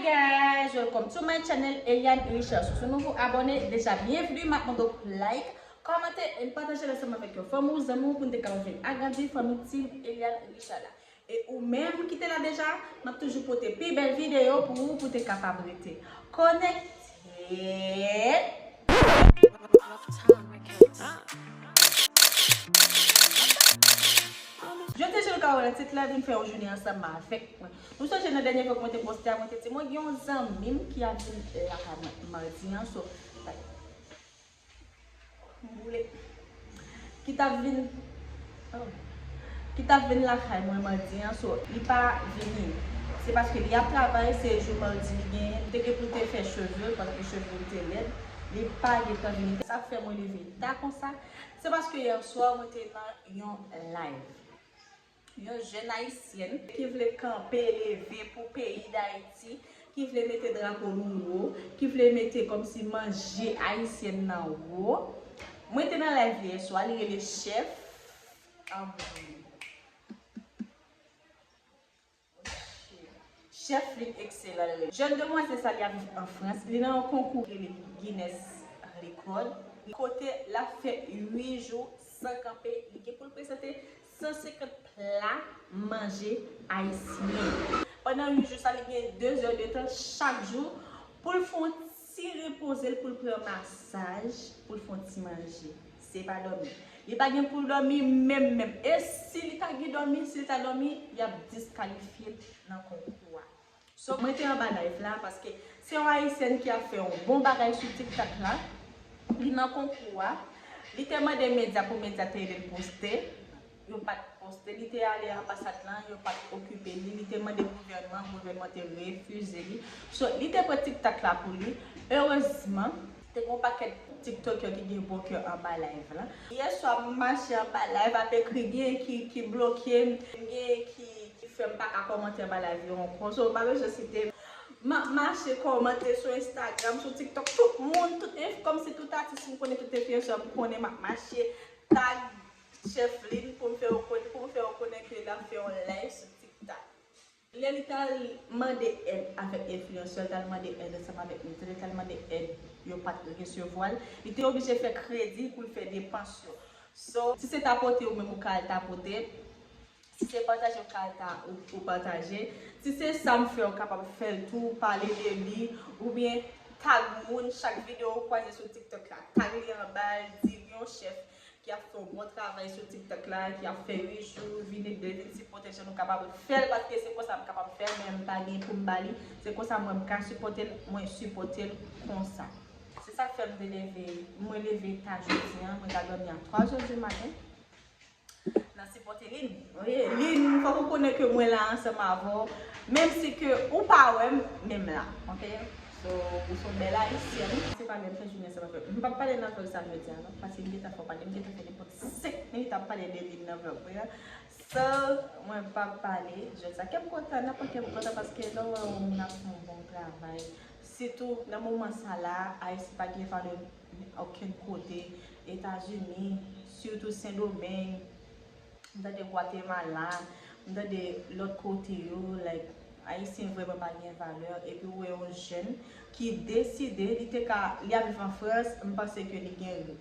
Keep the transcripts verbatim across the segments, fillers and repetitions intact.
Guys, welcome to my channel, Eliane Richard. Si w se nouvo abòne, deja byenveni, m ap mande w like, kòmante, e pataje l ansanm avèk yon fanmi w, zanmi w, pou n te kapab vin agrandi fanmi Team Eliane Richard la. E ou menm ki te la deja, m ap toujou pote pi bèl videyo pou ou, pou te kapab rete konekte. Jodi a, jan nou ka wè nan tit la, vin fè yon jounen ansanm avèk mwen. Nou sonje nan dènye vlog mwen te poste a, mwen te di mwen gen yon zanmi m ki ap vin lakay mwen madi an, so, m boule. Ki t ap vin, oh, ki t ap vin lakay mwen madi an, so, li pa vini. Se paske li ap travay, se jou madi li genyen, li te gen pou l te fè cheve l, paske cheve l te lèd, li pa gentan vini. Sa k fè mwen leve ta konsa, se paske yè swa mwen te nan yon live. Yon jèn ayisyèn ki vle kanpe, leve pou peyi Dayiti, ki vle mete drapo nou wo, ki vle mete kòmsi manje ayisyèn nan wo. Mwen te nan live li yè swa, li rele Chèf, um, Chèf Lin Ekselan li rele. Jèn demwazèl sa, li ap viv an Frans. Li nan yon konkou ki rele Guinness Record. Kote l ap fè uit jou san kanpe. Li gen pou l prezante san senkant pla manje ayisyen. Pandan uit jou sa, li gen de zè de tan chak jou pou l fè yon ti repoze l, pou l pran masaj, pou l fè yon ti manje. Se pa dòmi. Li pa gen pou l dòmi menm, menm. E si li ta gen dòmi, si li ta dòmi, y ap diskalifye l nan konkou a. So, mwen te anba live la paske se yon ayisyèn ki ap fè yon bon bagay sou TikTok la. Li nan konkou a. Li te mande medya pou medya te ede l poste. Yo pa t poste. Li te ale anbasad lan, yo pa t okipe li. Li te mande gouvènman, gouvènman te refize li. So, li te pran TikTok la pou li. Erezman, te gen yon pakèt TikTokè ki gen bon kè anba live la. Yè swa m mache anba live ap ekri gen ki, ki bloke m, gen ki, ki fè m pa ka kòmante anba live yo ankò. So, m pa bezwen site. M ap mache kòmante sou Instagram, sou TikTok, tout moun, tout enf-, kòmsi tout atis m konnen, tout enfliyansè m konnen, m ap mache tag Chèf Lin pou m fè yo konnen, pou m fè yo konnen ke l ap fè yon live sou TikTok. Lè li t al mande èd avèk enfliyansè, li t al mande èd ansanm avèk medya, li t al mande èd, yo pa t resevwa l. Li te oblije fè kredi pou l fè depans yo. So, si se tapote ou menm ou ka al tapote, si se pataje ou ka al ta, ou, ou pataje. Si se sa m fè, ou kapab fè l tou, pale de li, oubyen tag moun, chak videyo ou kwaze sou TikTok la, tag li anba l, di yon chèf ki ap fè yon bon travay sou TikTok la, ki ap fè uit jou, vini de vin sipòte l, jan nou kapab fè l, paske se konsa m kapab fè l, men m pa gen pou m ba li, se konsa mwen m ka sipòte l, mwen sipòte l konsa. Se sa k fè m te leve, mwen leve ta jodi an, mwen ta dòmi a twa zè di maten, nan sipòte Lin. Wi, Lin, fòk ou konnen ke mwen la ansanm avè w, menm si ke ou pa wè m, men m la, oke? So, ou se yon bèl ayisyèn. Se pa lè m fè jounen sa pa fè. M p ap pale nan vlog sa jodi a non, paske m gentan fè w pale, m gentan fè nenpòt senk minit ap pale de Lin nan vlog mwen an. So, mwen p ap pale jodi a. Kè m kontan, nan pwen kè m kontan, paske lè w wè yon moun ap fè yon bon travay, sitou nan moman sa la, Ayiti pa gen valè okenn kote, Etazini, sitou Sendomeng, m tande Gwatemala, m tande lòt kote yo, like, Ayisyen vrèman pa gen valè, epi ou wè yon jèn ki deside, li te ka, li ap viv an Frans, m panse ke li gen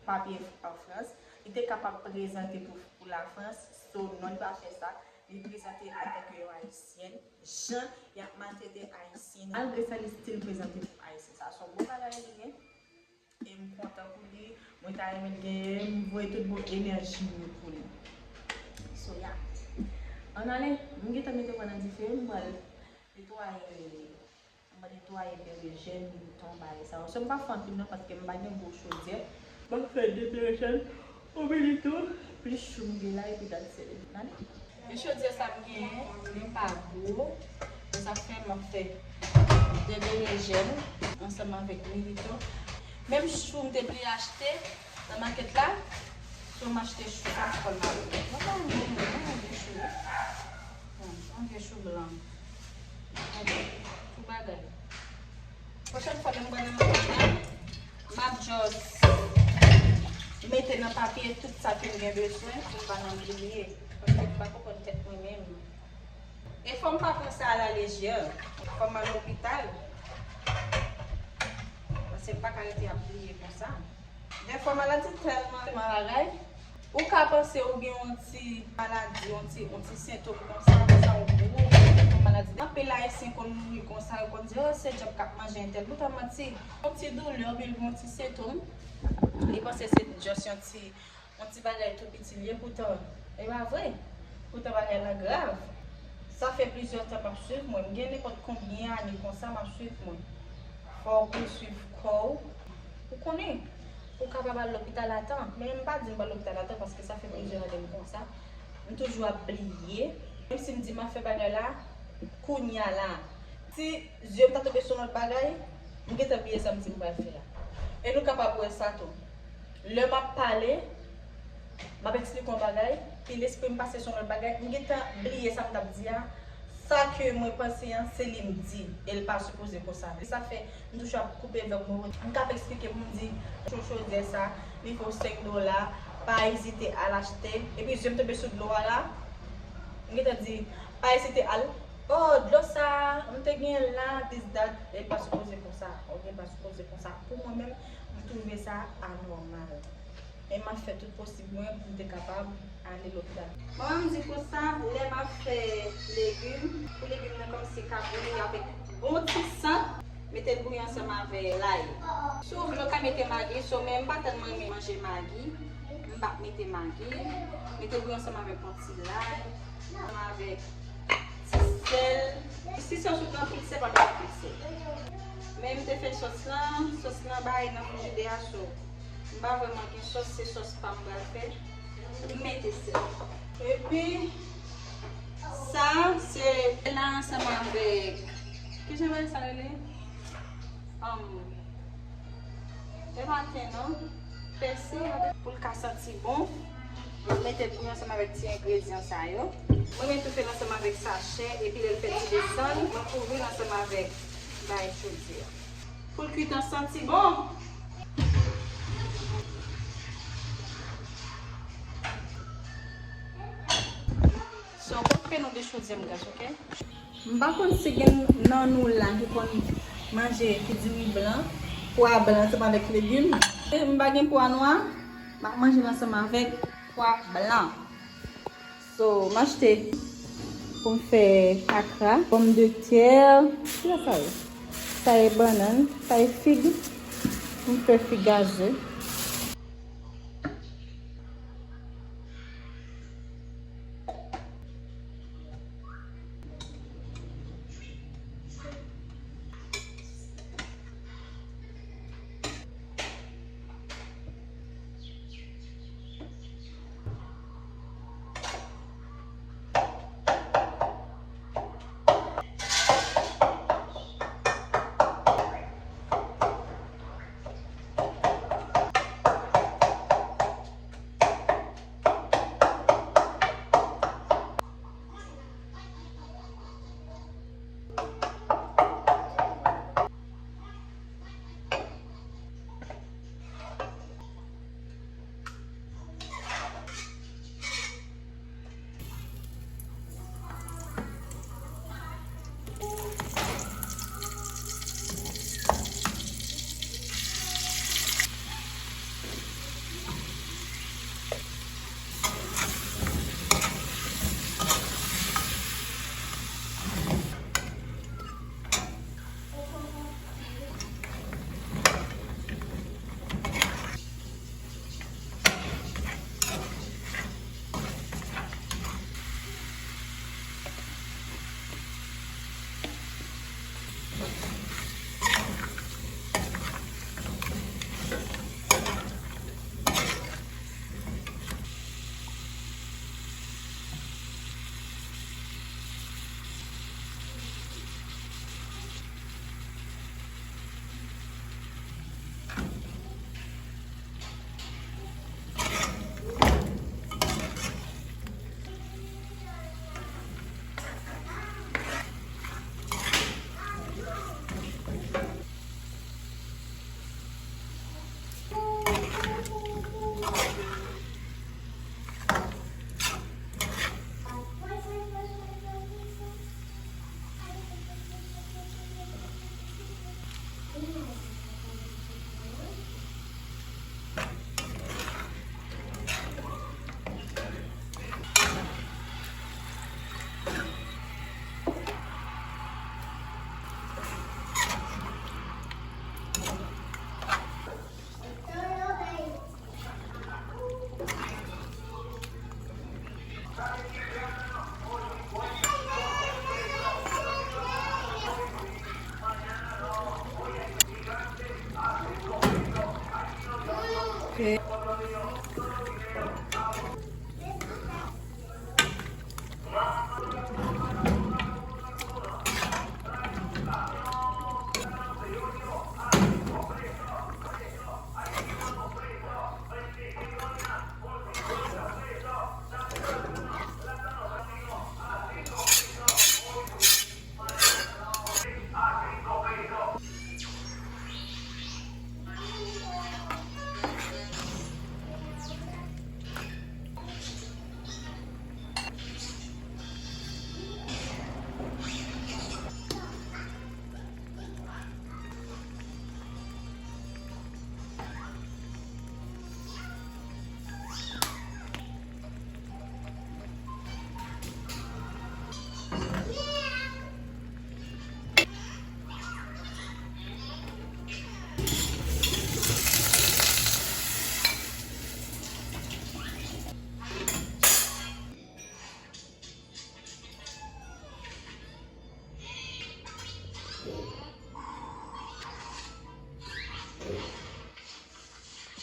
papye an Frans, li te kapab prezante pou, pou Lafrans, so non, li pa fè sa, li prezante antanke yon Ayisyèn, jan y ap maltrete Ayisyen, malgre sa, li still prezante pou Ayisyen, sa se yon bon bagay li ye. E m kontan pou li. Mwen ta renmen l genyen, m voye tout bon enèji m yo pou li. So, yeah. Ann ale, m gentan mete bwa nan dife, m pral netwaye, m pral netwaye berejèn, militon, bagay sa yo. So, m pa fè anpil non, paske m pa gen gwo chodyè. M ap fè de berejèn, yon militon, plis chou m gen la, epi that's it. Ann ale. Men chodyè sa m genyen, li pa gwo. Se sa k fè m ap fè de berejèn ansanm avèk militon. Menm chou m te vle achte nan makèt la, so m achte chou sa m konn la. Mwen pa renmen, mwen renmen vye chou wi. Bon, yon vye chou blan. Tout bagay. Pwochèn fwa lè m pral nan makèt la, m ap just mete nan papye tout sa ke m gen bezwen pou m pa nan bliye. Paske m pa konprann tèt mwen menm. E fò m pa pran sa a la lejè. Fò m al lopital. Paske m pa ka rete ap bliye konsa. Dèfwa maladi tèlman bagay, ou ka panse ou gen yon ti maladi, yon ti, yon ti sentòm konsa, konsa ou gwo, yon maladi. Anpil Ayisyen konn mouri konsa, yo konn di, "Oh, se djòb k ap manje entèl." Poutan manti, yon ti doulè, oubyen yon ti sentòm, li panse se just yon ti, yon ti bagay tou piti l ye, poutan, e pa vre. Poutan bagay la grav. Sa fè plizyè tan m ap swiv mwen. M gen nenpòt konbyen ane konsa m ap swiv mwen. Fò w pou swiv kò w. Ou konnen, ou kapab al lopital a tan. Men m pa di m pa al lopital a tan paske sa fè plizyè ane m konsa. M toujou ap bliye. Menm si m di m ap fè bagay la, kounye a la, si zye m ta tonbe sou yon lòt bagay, m gentan bliye sa m di m pral fè a. E nou kapab wè sa tou. Lè m ap pale, m ap eksplike yon bagay, pi lespri m pase sou yon lòt bagay, m gentan bliye sa m t ap di a. Sa ke mwen panse an, se li m di, e l pa sipoze konsa. E sa fè m toujou ap koupe vèb mwen. M ka ap eksplike pou m di, cho chodyè sa, li fè w senk dola, pa ezite al achte. Epi zye m tonbe sou dlo a la, m gentan di, pa ezite al, oh, dlo sa, m te genyen l la, this, that, e l pa sipoze konsa. Ok, l pa sipoze konsa. Pou mwen menm, m twouve sa anòmal. E m ap fè tout posib mwen pou m te kapab ale lopital. Mwen menm m di konsa, lè m ap fè legim, pou legim nan kòmsi ka boule avèk bon ti sant, mete l bouyi ansanm avè lay. Si w vle, w ka mete magi, so, men m pa tèlman renmen manje magi, m p ap mete magi. Mete l bouyi ansanm avèk yon ti lay, ansanm avèk ti sèl. Si sòs ou gen anpil sèl, pa met anpil sèl. Men m te fè sòs lan, sòs lan bay nan frijidè a, so m pa vrèman gen sòs, se sòs pa m pral fè. M mete sèl. Epi, sa, se la ansanm avèk, kijan bagay sa rele? Anm, e pa ten non. Pèsi, pou l ka santi bon. Mwen mete l bouyi ansanm avèk ti engredyan sa yo. Mwen mete fè l ansanm avèk sachè, epi lè l fè ti desann, mwen kouvri l ansanm avèk bay chodyè a. Pou l kwit an santi bon. So, koupe nou de chodyè m gaz, ok? M pa konn si gen nan nou la ki konn manje ki diri blan, pwa blan ansanm avèk legim. M pa gen pwa nwa, m ap manje l ansanm avèk pwa blan. So, m achte pou m fè akra, pòmdetè, kisa sa ye? Sa ye bannann, sa ye fig, pou m fè fig a ze. fè